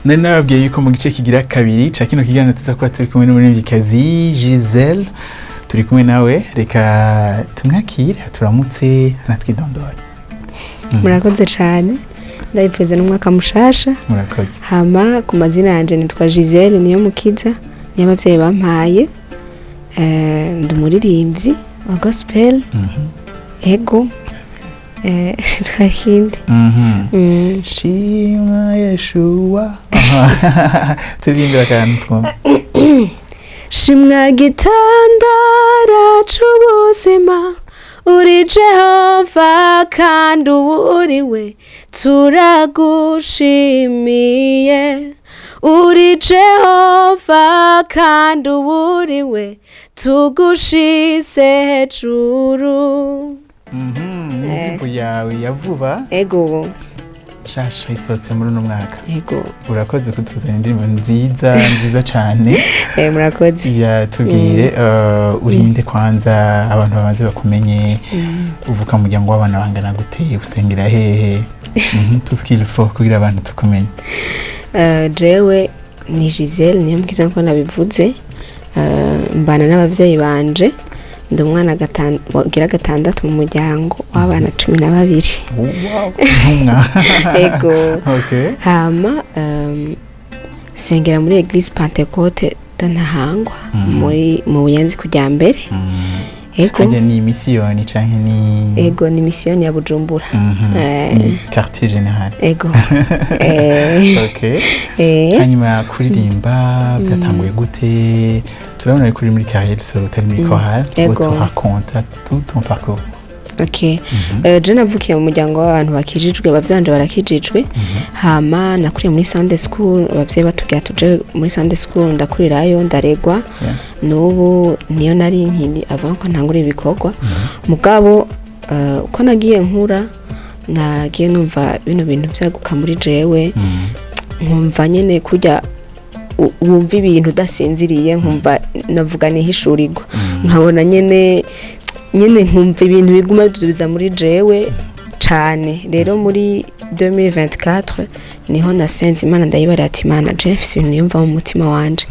Nari nababwiye yuko mu gice kigira kabiri ca kino kiganiro tuza kuba turi kumwe n'umuririmvyikazi Giselle. Turi kumwe nawe, reka tumwakire, turamutse anatwidondora. Murakoze cyane, ndabipfuza n'umwaka mushasha. Murakoze. Hama ku mazina yanje nitwa Giselle niyo mukiza, niyo abavyeyi bampaye. Ndi umuririmbyi wa gospel. Ego, sitwa kindi. Shimwa Yeshua. Aha. Turirimbira akantu twumva. Shimwa gitandara c'ubuzima, uri Jehova kandi uburiwe, turagushimiye. Uri Jehova kandi uburiwe, tugushyize hejuru. Ni indirimbo yawe ya vuba? Ego. Shasha isohotse muri uno mwaka? Ego. Urakoze kutuzanira indirimbo nziza nziza cyane. Murakoze. Yatubwire, urinde kwanza abantu babanze bakumenye. Uvuka mu muryango w'abana bangana gute? Usengera hehe? Tout ce qu'il faut kugira abantu tukumenye. Jewe ni Giselle niyo mbwiza nko nabivuze. Mbana n'abavyeyi banje, ndi umwana wagira gatandatu mu muryango w'abana 12. Wow, ntumwa. Ego. Hama sengera muri Église Pentecôte de Ntahangwa, muri mu Buyenzi kujya mbere. Ego. Hajya ni misiyoni canke ni? Ego, ni misiyoni ya Bujumbura. Ni quartier général. Ego. Hanyuma kuririmba byatanguye gute? Turabona ko uri muri carrière solo, utari muri chorale. Ego. Tu racontes tout ton parcours. Okay. Je navukiye mu muryango w'abantu bakijijwe, abavyeyi banje barakijijwe. Hama nakuriye muri Sunday school, abavyeyi batubwira tuje muri Sunday school, ndakurirayo, ndaregwa. N'ubu niyo nari nkiri avant ko ntangura ibikorwa. Mugabo uko nagiye nkura, nagiye numva bino bintu vyaguka muri jewe, nkumva nyene kurya wumva ibintu udasinziriye, nkumva navuga nihishurirwa, nkabona nyene nyene nkumva ibintu biguma bidubiza muri jewe cane. Rero muri 2024 niho nasenze Imana, ndayibara ati: "Imana, je mfise ibintu niyumva mu mutima wanje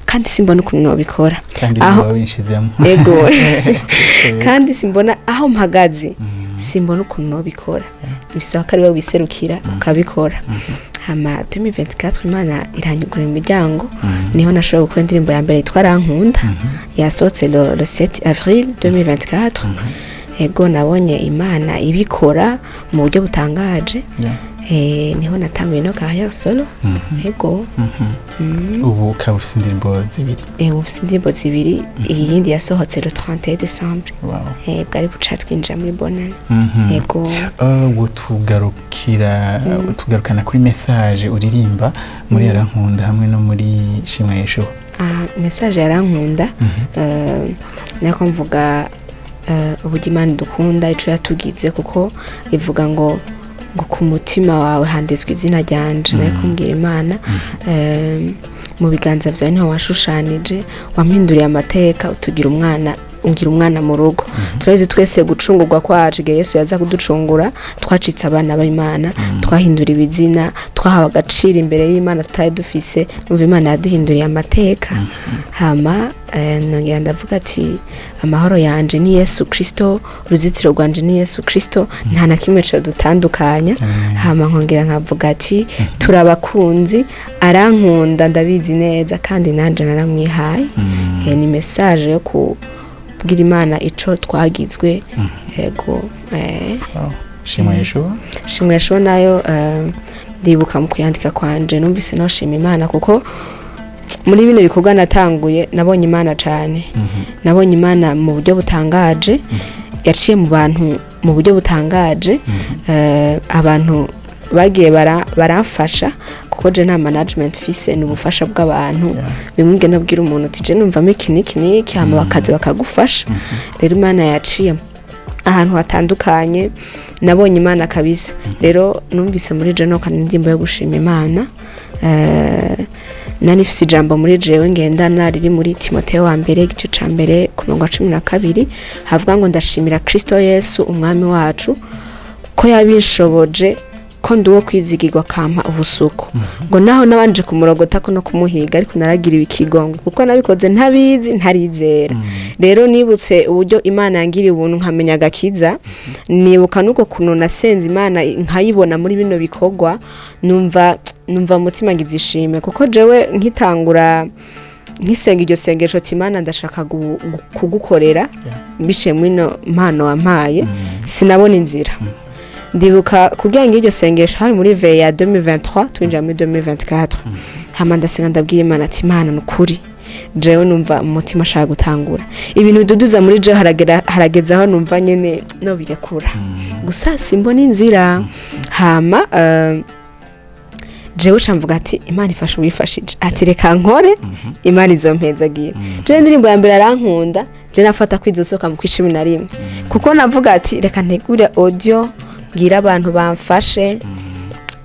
kandi simbona ukuntu nobikora." Kandi niba winshizemo. Ego, kandi simbona aho mpagaze, simbona ukuntu nobikora, bisaba ko ari wowe wiserukira ukabikora. Hama 2024 Imana iranyugurura imiryango, niho nashoboye gukora indirimbo ya mbere yitwa "Rankunda", yasohotse le 7 avril 2024. Ego, nabonye Imana ibikora mu buryo butangaje. Niho natanguye no carrière solo. Ego. Ubu ukaba ufite indirimbo zibiri? Ubu indirimbo zibiri, iyi yindi yasohotse le 31 décembre. Bwari buca twinjira muri bonane. Ego. Wotugarukira, tugarukana kuri message uririmba muri "Yarankunda" hamwe no muri "Shimwa Yeshua"? Ah, message "Yarankunda", nako mvuga uburyo Imana idukunda, ico yatugize, kuko ivuga ngo ku mutima wawe handitswe izina ryanje. Nari kumbwira Imana, mu biganza vyawe niho washushanije, wampinduriye amateka, utugira umwana, ungira umwana mu rugo. Turabizi twese gucungurwa kwacu, igihe Yesu yaza kuducungura twacitse abana b'Imana, twahindura ibizina, twahawe agaciro imbere y'Imana tutari dufise. Numva Imana yaduhinduriye amateka. Hama nongera ndavuga ati: "Amahoro yanje ni Yesu Kristo, uruzitiro rwanje ni Yesu Kristo, nta na kimwe cyo dutandukanya." Hama nkongera nkavuga ati: "Turabakunzi, arankunda ndabizi neza, kandi nanje naramwihaye." Ni message yo kubwira Imana ico twagizwe. Ego. Wow. "Shimwa Yeshua"? "Shimwa Yeshua" nayo, ndibuka mu kuyandika kwanje numvise noshima Imana, kuko muri bino bikorwa natanguye nabonye Imana cane. Nabonye Imana mu buryo butangaje, yaciye mu bantu mu buryo butangaje. Abantu bagiye baramfasha, kuko je nta management fise, ni ubufasha bw'abantu. Bimwe ugenda ubwira umuntu uti: "Je numvamo iki n'iki n'iki", hama bakaza bakagufasha. Rero Imana yaciye ahantu hatandukanye, nabonye Imana kabisa. Rero numvise muri je no kandi indirimbo yo gushima Imana. Nari nifise ijambo muri jewe ngendana riri muri Timoteyo wa mbere, igice ca mbere, ku murongo wa 12, havuga ngo: "Ndashimira Kristo Yesu umwami wacu ko yabinshoboje." Ko ndi uwo kwizigirwa, akampa ubusuku, ngo naho nabanje kumurogota ko no kumuhiga, ariko naragiriwe ikigongo kuko nabikoze ntabizi, ntarizera. Rero nibutse uburyo Imana yangiriye ubuntu, nkamenya agakiza, nibuka nuko kuntu nasenze Imana nkayibona muri bino bikorwa, numva umutima ngize ishimwe, kuko jewe nkitangura nkisenga iryo sengesho ati: "Imana, ndashaka kugukorera mbishe muri ino mpano wampaye", sinabona inzira. Ndibuka kugira ngo iryo sengesho hari muri veille ya 2023, twinjira muri 2024. Hama ndasenga, ndabwira Imana ati: "Imana, nukuri jewe numva mu mutima ashaka gutangura ibintu biduduza muri jewe, haragera harageze aho numva nyene no birekura gusa simbona inzira." Hama jewe ca mvuga ati: "Imana ifasha uwifashije", ati: "Reka nkore, Imana izompezagira." Jewe indirimbo ya mbere arankunda, je nafata ko izosohoka mu kwa 11, kuko navuga ati: "Reka ntegure audio, ngira abantu bamfashe."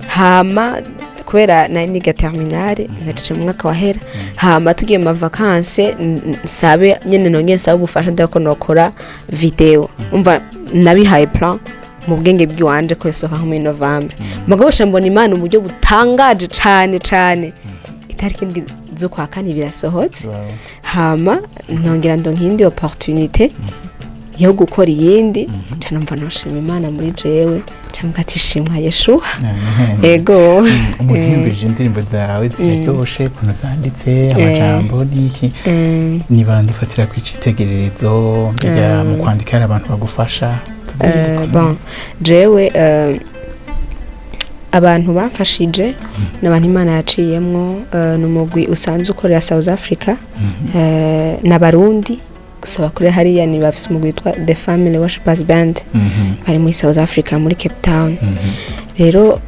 Hama kubera nari niga terminale, naciye mu mwaka wahera, hama tugiye mu mavacances, nsabe nyene, nongeye nsabe ubufasha, ndako nokora video. Umva, nabihaye plan mu bwenge bw'iwanje ko isohoka nko muri novembre. Mugabo sha mbona Imana uburyo butangaje cane cane, itariki 7 z'ukwa kane birasohotse. Hama nongera ndonka iyindi opportunité yo gukora iyindi, ca numva noshima Imana muri jewe, ca mvuga ati: "Shimwa Yeshuwa." Ego. Umuntu yumvise indirimbo zawe, ziraryoshe ukuntu zanditse, amajambo n'iki. Ni bande ufatira ku icitegererezo? Mbega mu kwandika hari abantu bagufasha? Tubwire ukuntu. Bon, jewe abantu bamfashije ni abantu Imana yaciyemwo, ni umugwi usanzwe ukorera South Africa, n'Abarundi gusa bakorera hariya, ni bafise umugwi witwa The Family Worshipers Band, bari muri South Africa, muri Cape Town. Rero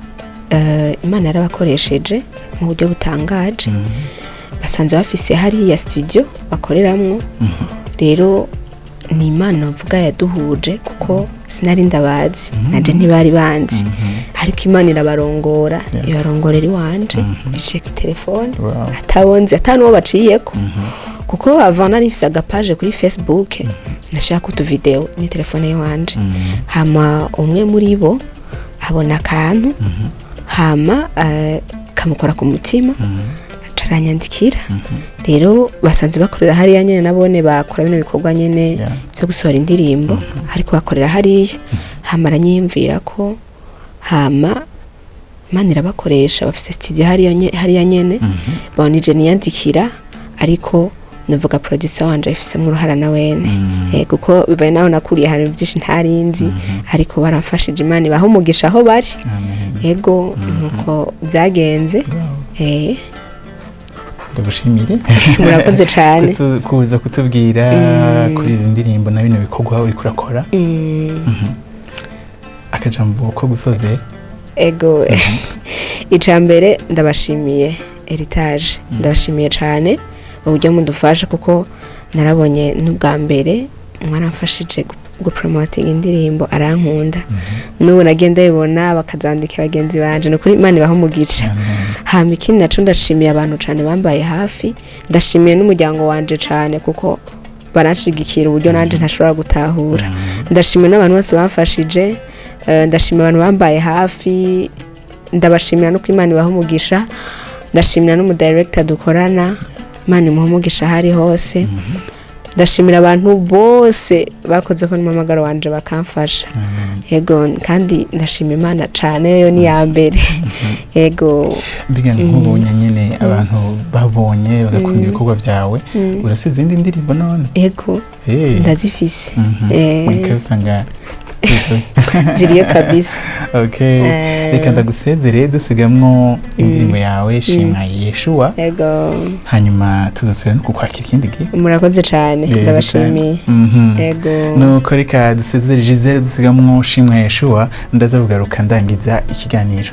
Imana yarabakoresheje mu buryo butangaje. Basanzwe bafise hariya studio bakoreramwo. Rero ni Imana mvuga yaduhuje, kuko sinari ndabazi, nanje ntibari banzi, ariko Imana irabarongora, ibarongorera iwanje biciye ku telefone, atabonze, ata n'uwo baciyeko, kuko avant nari mfise agapage kuri Facebook, nashaka utuvideo ni telefone yiwanje. Hama umwe muri bo abona akantu, hama kamukora ku mutima, aca aranyandikira. Rero basanzwe bakorera hariya nyene, nabone bakora bino bikorwa nyene byo gusohora indirimbo, ariko bakorera hariya. Hama aranyiyumvira ko, hama Imana irabakoresha, bafise studio hariya hariya nyene. Bonije niyandikira, ariko ndavuga producer wanje afisemo uruhara na wene, kuko bibaye naho nakuriye ahantu byinshi ntarinzi, ariko baramfashije. Imana ibaha umugisha aho bari. Amen. Ego, nuko byagenze. Ndagushimire. Murakoze cyane. Kuza kutubwira kuri izi ndirimbo na bino bikorwa uriko urakora. Akajambo ko gusozera. Ego, icya mbere ndabashimiye Heritage, ndabashimiye cyane uburyo mudufasha, kuko narabonye n'ubwa mbere mwaramfashije gupromotinga indirimbo arankunda, n'ubu nagiye ndabibona bakazandika bagenzi banje. Ni ukuri Imana ibaha umugisha. Amen. Hama ikindi naco, ndashimiye abantu cane bambaye hafi, ndashimiye n'umuryango wanje cane, kuko baranshigikira uburyo nanje ntashobora gutahura. Ndashimiye n'abantu bose bamfashije, ndashimiye abantu bambaye hafi, ndabashimira no Imana ibaha umugisha. Ndashimira n'umudirector dukorana, Imana imuha umugisha aho ari hose. Ndashimira abantu bose bakoze ko n'umuhamagaro wanje bakamfasha. Amen. Yego, kandi ndashima Imana cane, yo ni ya mbere. Yego. Mbega nk'ubonye nyine abantu babonye bagakunda ibikorwa byawe, urafite izindi ndirimbo none? Yego. Ndazifise. Muri usanga Ziriyo kabisa. Okay. Reka ndagusezere dusigamwo indirimbo yawe Shimwa Yeshuwa. Yego. Hanyuma tuzasubira no kukwakira ikindi gihe. Murakoze cane. Yego. Ndabashimiye. Cane. Yego. Nuko reka dusezere Gisele dusigamwo Shimwa Yeshuwa, ndaza kugaruka ndangiza ikiganiro.